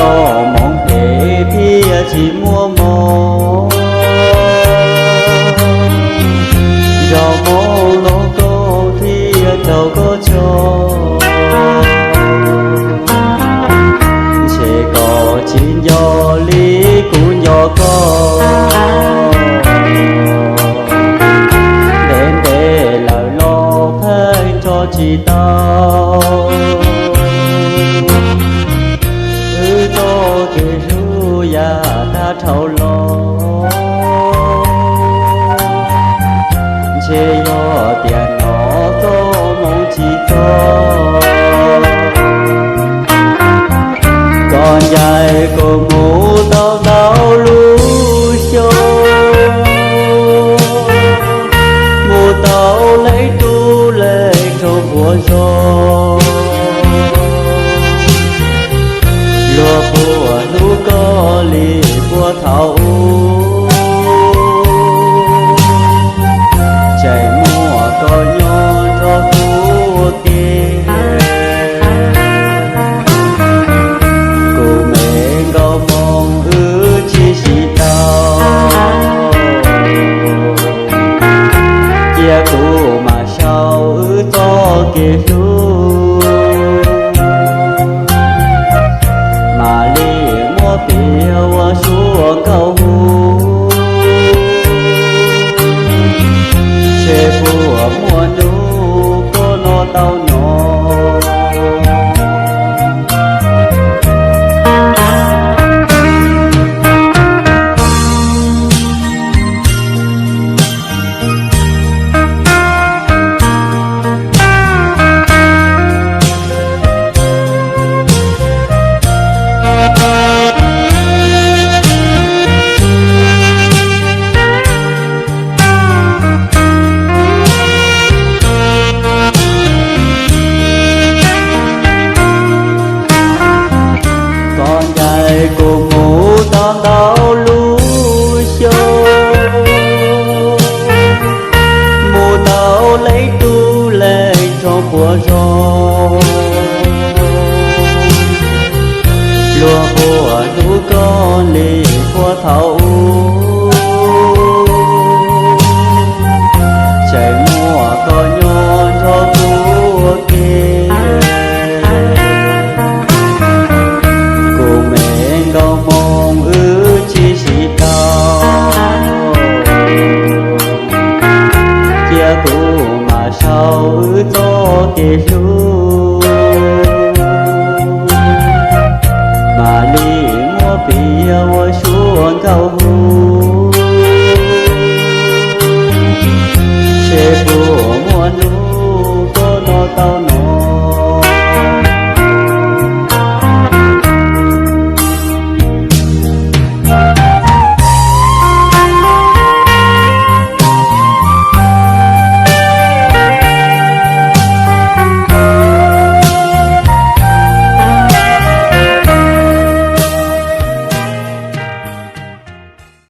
Koj hmoov phem thiaj tsis muaj mov, nrog hmoov los koj thiaj raug koj tso. Ntshe koj tsis nco li kuv nco koj, ntev ntev lawm los pheej nrog tsis tau. Wb txoj kev hlub yam tag dhau los, ntshe yog tiam no koj hmoov tsis txog. Koj ncaim kuv mus tau ntau lub xyoo, mus tau leej tub leej rau puas zog. Luag puas hlub koj li puag thaum ub, tseem muaj koj nyob nrog kuv ua ke. Kuv me nkauj hmoov wb tsis sib tau, cia kuv mam sau wb txoj kev hlub, mam li muab piav ua suab nkauj hu, ntshe puas muaj hnub koj los tau no. Koj ncaim kuv mus tau ntau lub xyoo, mus tau leej tub leej rau puas zog. Luag puas hlub koj li puag thaum ub, tseem muaj koj nyob nrog kuv ua ke. Kuv me nkauj hmoov wb tsis sib tau, cia kuv mam sau wb txoj kev hlub, mam li muab piav ua suab nkauj hu, ntshe puas muaj hnub koj los tau no.